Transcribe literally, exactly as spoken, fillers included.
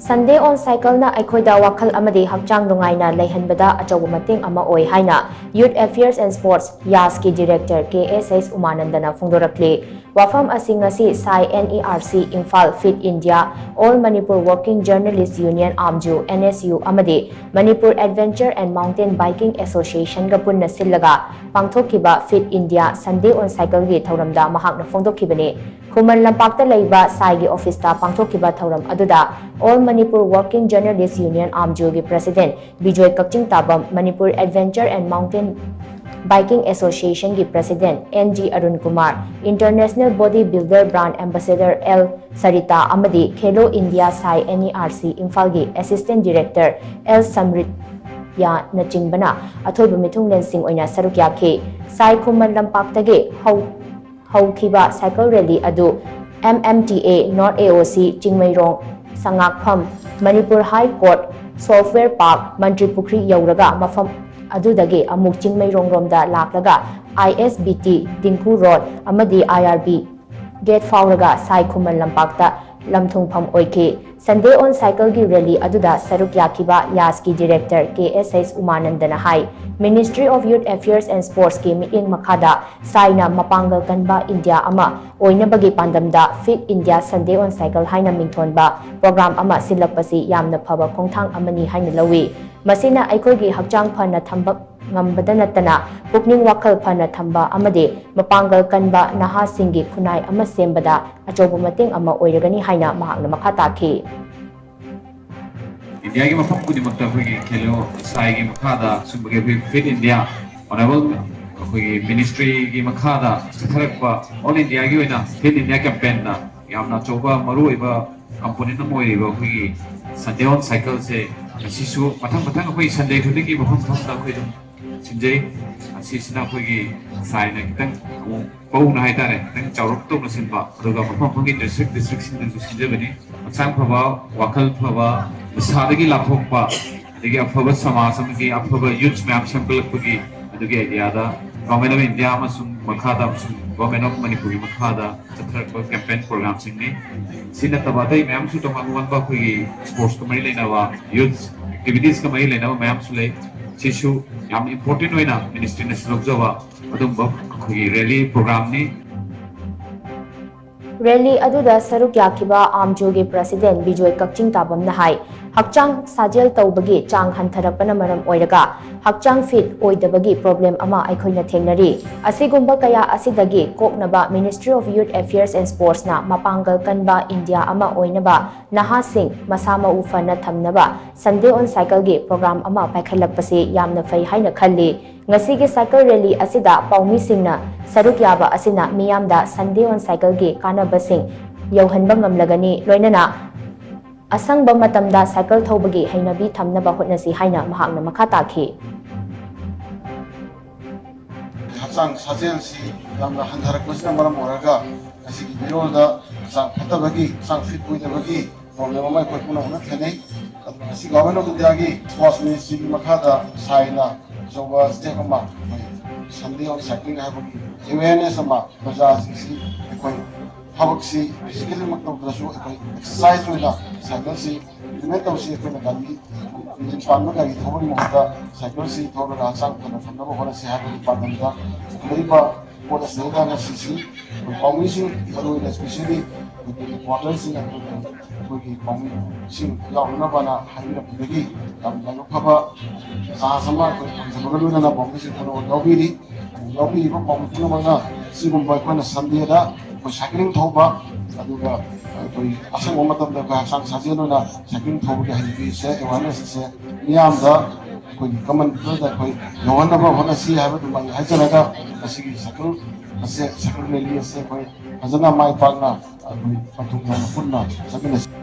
Sunday on Cycleꯅ ꯑꯩꯈꯣꯏꯗ ꯋꯥꯈꯜ ꯑꯃꯗꯤ ꯍꯛꯆꯥꯡ ꯅꯨꯡꯉꯥꯏꯅ ꯂꯩꯍꯟꯕꯗ ꯑꯆꯧꯕ ꯃꯇꯦꯡ ꯑꯃ ꯑꯣꯏ ꯍꯥꯏꯅ Youth Affairs and Sports, ꯌꯥꯁꯀꯤ Director ꯀꯦ ꯑꯦꯁ ꯑꯩꯆ ꯎꯃꯥꯅꯟꯗꯅ ꯐꯣꯡꯗꯣꯔꯛꯂꯤ꯫ ꯋꯥꯐꯝ ꯑꯁꯤ ꯉꯁꯤ SAI, N E R C, Imphal, fit India, All Manipur Working Journalist Union, AMJU, N S U, ꯑꯃꯗꯤ Manipur Adventure and Mountain Biking Associationꯒ ꯄꯨꯟꯅ ꯁꯤꯜꯂꯒ ꯄꯥꯡꯊꯣꯛꯈꯤꯕ ꯐꯤꯠ ꯏꯟꯗꯤꯌꯥ Sunday on Cycleꯒꯤ ꯊꯧꯔꯝꯗ ꯃꯍꯥꯛꯅ ꯐꯣꯡꯗꯣꯛꯈꯤꯕꯅꯤ꯫ ꯈꯨꯃꯟ ꯂꯝꯄꯥꯛꯇ ꯂꯩꯕ ꯁꯥꯏꯒꯤ ꯑꯣꯐꯤꯁꯇ ꯄꯥꯡꯊꯣꯛꯈꯤꯕ ꯊꯧꯔꯝ ꯑꯗꯨꯗ All Manipur Working Journalist Union, ꯑꯥꯝꯖꯨꯒꯤ President Bijoy Kakchingtabam, Manipur Adventure and Mountain Biking Associationꯒꯤ President N G Arun Kumar, International Body Builder Brand Ambassador L Sarita ꯑꯃꯗꯤ Khelo India SAI, N E R C, ꯏꯝꯐꯥꯜꯒꯤ Assistant Director ꯑꯦꯜ ꯁꯝꯔꯤꯇꯥꯅꯆꯤꯡꯕꯅ ꯑꯊꯣꯏꯕ ꯃꯤꯊꯨꯡꯂꯦꯟꯁꯤꯡ ꯑꯣꯏꯅ ꯁꯔꯨꯛ ꯌꯥꯈꯤ꯫ ꯁꯥꯏ ꯈꯨꯃꯟ ꯂꯝꯄꯥꯛꯇꯒꯤ ꯍꯧ-, ꯍꯧꯈꯤꯕ cycle rally ꯑꯗꯨ M M T A, North A O C, Chingmeirong, Sangakpham, Manipur High Court, Software Park, ꯃꯟꯇ꯭ꯔꯤ ꯄꯨꯈ꯭ꯔꯤ ꯌꯧꯔꯒ ꯃꯐꯝ ꯑꯗꯨꯗꯒꯤ ꯑꯃꯨꯛ ꯆꯤꯡꯃꯩꯔꯣꯡ ꯔꯣꯝꯗ ꯂꯥꯛꯂꯒ ꯑꯥꯏ ꯑꯦꯁ ꯕꯤ ꯇꯤ, ꯗꯤꯡꯀꯨ ꯔꯣꯗ ꯑꯃꯗꯤ ꯑꯥꯏ ꯑꯥꯔ ꯕꯤ ꯒꯦꯠ ꯐꯥꯎꯔꯒ ꯁꯥꯏ ꯈꯨꯃꯟ ꯂꯝꯄꯥꯛꯇ ꯂꯝꯊꯨꯡꯐꯝ ꯑꯣꯏꯈꯤ꯫ Sunday on Cycleꯒꯤ rally ꯑꯗꯨꯗ ꯁꯔꯨꯛ ꯌꯥꯈꯤꯕ ꯌꯥꯁꯀꯤ Director ꯀꯦ ꯑꯦꯁ ꯑꯩꯆ ꯎꯃꯥꯅꯟꯗꯅ ꯍꯥꯏ, Ministry of Youth Affairs and Sportsꯀꯤ ꯃꯤꯠꯌꯦꯡ ꯃꯈꯥꯗ ꯁꯥꯏꯅ ꯃꯄꯥꯡꯒꯜ ꯀꯟꯕ ꯏꯟꯗꯤꯌꯥ ꯑꯃ ꯑꯣꯏꯅꯕꯒꯤ ꯄꯥꯟꯗꯝꯗ Fit India Sunday on Cycle ꯍꯥꯏꯅ ꯃꯤꯡꯊꯣꯟꯕ program ꯑꯃ ꯁꯤꯜꯂꯛꯄꯁꯤ ꯌꯥꯝꯅ ꯐꯕ ꯈꯣꯡꯊꯥꯡ ꯑꯃꯅꯤ ꯍꯥꯏꯅ ꯂꯧꯏ꯫ ꯃꯁꯤꯅ ꯑꯩꯈꯣꯏꯒꯤ ꯍꯛꯆꯥꯡ ꯐꯅ ꯊꯝꯕ ꯉꯝꯕꯗ ꯅꯠꯇꯅ ꯄꯨꯛꯅꯤꯡ ꯋꯥꯈꯜ ꯐꯅ ꯊꯝꯕ ꯑꯃꯗꯤ ꯃꯄꯥꯡꯒꯜ ꯀꯟꯕ ꯅꯍꯥꯁꯤꯡꯒꯤ ꯈꯨꯟꯅꯥꯏ ꯑꯃ ꯁꯦꯝꯕꯗ ꯑꯆꯧꯕ ꯃꯇꯦꯡ ꯑꯃ ꯑꯣꯏꯔꯒꯅꯤ ꯍꯥꯏꯅ ꯃꯍꯥꯛꯅ ꯃꯈꯥ ꯇꯥꯈꯤ꯫ ꯏꯟꯗꯤꯌꯥꯒꯤ ꯃꯐꯝ ꯈꯨꯗꯤꯡꯃꯛꯇ ꯑꯩꯈꯣꯏꯒꯤ ꯈꯦꯂꯣ ꯁꯥꯏꯒꯤ ꯃꯈꯥꯗ ꯁꯨꯝꯕꯒꯤ ꯑꯩꯈꯣꯏ Fit India Honourable ꯑꯩꯈꯣꯏꯒꯤ ministryꯒꯤ ꯃꯈꯥꯗ ꯆꯠꯊꯔꯛꯄ All Indiaꯒꯤ ꯑꯣꯏꯅ Fit India campaignꯅ ꯌꯥꯝꯅ ꯑꯆꯧꯕ ꯃꯔꯨꯑꯣꯏꯕ component ꯑꯃ ꯑꯣꯏꯔꯤꯕ ꯑꯩꯈꯣꯏꯒꯤ Sunday on Cycleꯁꯦ ꯉꯁꯤꯁꯨ ꯃꯊꯪ ꯃꯊꯪ ꯑꯩꯈꯣꯏ Sunday ꯈꯨꯗꯤꯡꯒꯤ ꯃꯐꯝ ꯃꯐꯝꯗ ꯑꯩꯈꯣꯏ ꯑꯗꯨꯝ ꯁꯤꯟꯖꯩ꯫ ꯑꯁꯤꯁꯤꯅ ꯑꯩꯈꯣꯏꯒꯤ ꯁꯥꯏꯅ ꯈꯤꯇꯪ ꯑꯃꯨꯛ ꯄꯧꯅ ꯍꯥꯏꯇꯥꯔꯦ, ꯈꯤꯇꯪ ꯆꯥꯎꯔꯞ ꯇꯧꯅ ꯁꯤꯟꯕ, ꯑꯗꯨꯒ ꯃꯐꯝ ꯃꯐꯝꯒꯤ district districtꯁꯤꯡꯗꯁꯨ ꯁꯤꯟꯖꯕꯅꯤ꯫ ꯍꯛꯆꯥꯡ ꯐꯕ, ꯋꯥꯈꯜ ꯐꯕ, ꯅꯤꯁꯥꯗꯒꯤ ꯂꯥꯞꯊꯣꯛꯄ, ꯑꯗꯒꯤ ꯑꯐꯕ ꯁꯃꯥꯖ ꯑꯃꯒꯤ ꯑꯐꯕ youths ꯃꯌꯥꯝ ꯁꯦꯝꯒꯠꯂꯛꯄꯒꯤ ꯑꯗꯨꯒꯤ ideaꯗ Government of India ꯑꯃꯁꯨꯡ ꯃꯈꯥꯗ ꯑꯃꯁꯨꯡ Government of ꯃꯅꯤꯄꯨꯔꯒꯤ ꯃꯈꯥꯗ ꯆꯠꯊꯔꯛꯄ campaign programꯁꯤꯡꯅꯤ꯫ ꯁꯤ ꯅꯠꯇꯕ ꯑꯇꯩ ꯃꯌꯥꯝꯁꯨ ꯇꯣꯉꯥꯟ ꯇꯣꯉꯥꯟꯕ ꯑꯩꯈꯣꯏꯒꯤ sportsꯀ ꯃꯔꯤ ꯂꯩꯅꯕ, youth activitiesꯀ ꯃꯔꯤ ꯂꯩꯅꯕ ꯃꯌꯥꯝꯁꯨ ꯂꯩ꯫ ꯁꯤꯁꯨ ꯌꯥꯝ important ꯑꯣꯏꯅ ministryꯅꯁꯨ ꯂꯧꯖꯕ ꯑꯗꯨꯝꯕ ꯑꯩꯈꯣꯏꯒꯤ rally programꯅꯤ꯫ Rally ꯑꯗꯨꯗ ꯁꯔꯨꯛ ꯌꯥꯈꯤꯕ AMJOꯒꯤ president ꯕꯤꯖꯣꯏ ꯀꯛꯆꯤꯡ ꯇꯥꯕꯝꯅ ꯍꯥꯏ, ꯍꯛꯆꯥꯡ ꯁꯥꯖꯦꯜ ꯇꯧꯕꯒꯤ ꯆꯥꯡ ꯍꯟꯊꯔꯛꯄꯅ ꯃꯔꯝ ꯑꯣꯏꯔꯒ ꯍꯛꯆꯥꯡ fit ꯑꯣꯏꯗꯕꯒꯤ problem ꯑꯃ ꯑꯩꯈꯣꯏꯅ ꯊꯦꯡꯅꯔꯤ꯫ ꯑꯁꯤꯒꯨꯝꯕ ꯀꯌꯥ ꯑꯁꯤꯗꯒꯤ ꯀꯣꯛꯅꯕ Ministry of Youth Affairs and Sportsꯅ ꯃꯄꯥꯡꯒꯜ ꯀꯟꯕ ꯏꯟꯗꯤꯌꯥ ꯑꯃ ꯑꯣꯏꯅꯕ ꯅꯍꯥꯁꯤꯡ ꯃꯁꯥ ꯃꯎ ꯐꯅ ꯊꯝꯅꯕ Sunday on Cycleꯒꯤ program ꯑꯃ ꯄꯥꯏꯈꯠꯂꯛꯄꯁꯤ ꯌꯥꯝꯅ ꯐꯩ ꯍꯥꯏꯅ ꯈꯜꯂꯤ꯫ ꯉꯁꯤꯒꯤ cycle rally ꯑꯁꯤꯗ ꯄꯥꯎꯃꯤꯁꯤꯡꯅ ꯁꯔꯨꯛ ꯌꯥꯕ ꯑꯁꯤꯅ ꯃꯤꯌꯥꯝꯗ Sunday on Cycleꯒꯤ ꯀꯥꯟꯅꯕꯁꯤꯡ ꯌꯧꯍꯟꯕ ꯉꯝꯂꯒꯅꯤ, ꯂꯣꯏꯅꯅ ꯑꯁꯪꯕ ꯃꯇꯝꯗ cycle ꯊꯧꯕꯒꯤ ꯍꯩꯅꯕꯤ ꯊꯝꯅꯕ ꯍꯣꯠꯅꯁꯤ ꯍꯥꯏꯅ ꯃꯍꯥꯛꯅ ꯃꯈꯥ ꯇꯥꯈꯤ꯫ ꯍꯛꯆꯥꯡ ꯁꯥꯖꯦꯜꯁꯤ ꯌꯥꯝꯅ ꯍꯟꯊꯔꯛꯄꯁꯤꯅ ꯃꯔꯝ ꯑꯣꯏꯔꯒ ꯉꯁꯤꯒꯤ ꯃꯤꯔꯣꯜꯗ ꯍꯛꯆꯥꯡ ꯐꯠꯇꯕꯒꯤ, ꯍꯛꯆꯥꯡ fit ꯑꯣꯏꯗꯕꯒꯤ problem ꯑꯃ ꯑꯩꯈꯣꯏ ꯄꯨꯝꯅꯃꯛꯅ ꯊꯦꯡꯅꯩ꯫ ꯑꯗꯨꯅ ꯉꯁꯤ Government of Indiaꯒꯤ Sports Ministryꯒꯤ ꯃꯈꯥꯗ ꯁꯥꯏꯅ ꯑꯆꯧꯕ step ꯑꯃ ꯑꯩꯈꯣꯏ Sunday on Cycling ꯍꯥꯏꯕꯒꯤ awareness ꯑꯃ ꯄ꯭ꯔꯖꯥꯁꯤꯡꯁꯤ ꯑꯩꯈꯣꯏ ꯊꯕꯛꯁꯤ physically ꯃꯛ ꯇꯧꯗ꯭ꯔꯁꯨ ꯑꯩꯈꯣꯏ exercise ꯑꯣꯏꯅ cycleꯁꯤ implement ꯇꯧꯁꯤ꯫ ꯑꯩꯈꯣꯏꯅ ꯒꯥꯔꯤ, engine ꯄꯥꯟꯕ ꯒꯥꯔꯤ ꯊꯧꯕꯒꯤ ꯃꯍꯨꯠꯇ cycleꯁꯤ ꯊꯧꯔꯒ ꯍꯛꯆꯥꯡ ꯐꯅ ꯊꯝꯅꯕ ꯍꯣꯠꯅꯁꯤ ꯍꯥꯏꯕꯒꯤ ꯄꯥꯟꯗꯝꯗ ꯂꯩꯔꯤꯕ ꯄꯣꯠ ꯑꯁꯤꯗ ꯉꯁꯤꯁꯤ ꯑꯩꯈꯣꯏ ꯄꯥꯎꯃꯤꯁꯤꯡ, ꯃꯔꯨꯑꯣꯏꯅ especially ꯑꯩꯈꯣꯏꯒꯤ reporterꯁꯤꯡ, ꯑꯩꯈꯣꯏꯒꯤ ꯄꯥꯎꯃꯤꯁꯤꯡ ꯌꯥꯎꯅꯅꯕꯅ ꯍꯥꯏꯕꯤꯔꯛꯄꯗꯒꯤ ꯌꯥꯝꯅ ꯂꯥꯏꯕꯛ ꯐꯕ chance ꯑꯃ ꯑꯩꯈꯣꯏ ꯐꯪꯖꯕꯒ ꯂꯣꯏꯅꯅ ꯄꯥꯎꯃꯤꯁꯤꯡ ꯄꯨꯝꯅꯃꯛ ꯌꯥꯎꯕꯤꯔꯤ꯫ ꯌꯥꯎꯕꯤꯔꯤꯕ ꯄꯥꯎꯃꯤ ꯄꯨꯝꯅꯃꯛꯅ ꯁꯤꯒꯨꯝꯕ ꯑꯩꯈꯣꯏꯅ Sundayꯗ ꯑꯩꯈꯣꯏ cycling ꯊꯧꯕ, ꯑꯗꯨꯒ ꯑꯩꯈꯣꯏ ꯑꯁꯪꯕ ꯃꯇꯝꯗ ꯑꯩꯈꯣꯏ ꯍꯛꯆꯥꯡ ꯁꯥꯖꯦꯜ ꯑꯣꯏꯅ cycling ꯊꯧꯕꯒꯤ ꯍꯩꯅꯕꯤꯁꯦ, awareness ꯑꯁꯦ ꯃꯤꯌꯥꯝꯗ ꯑꯩꯈꯣꯏꯒꯤ common peopleꯗ ꯑꯩꯈꯣꯏ ꯌꯧꯍꯟꯅꯕ ꯍꯣꯠꯅꯁꯤ ꯍꯥꯏꯕꯗꯨꯃꯛ ꯍꯥꯏꯖꯔꯒ ꯉꯁꯤꯒꯤ cycle ꯑꯁꯦ, cycle rally ꯑꯁꯦ ꯑꯩꯈꯣꯏ ꯐꯖꯅ ꯃꯥꯏ ꯄꯥꯛꯅ ꯑꯩꯈꯣꯏ ꯄꯟꯊꯨꯡ ꯌꯧꯅ ꯄꯨꯟꯅ ꯆꯠꯃꯤꯟꯅꯁꯤ꯫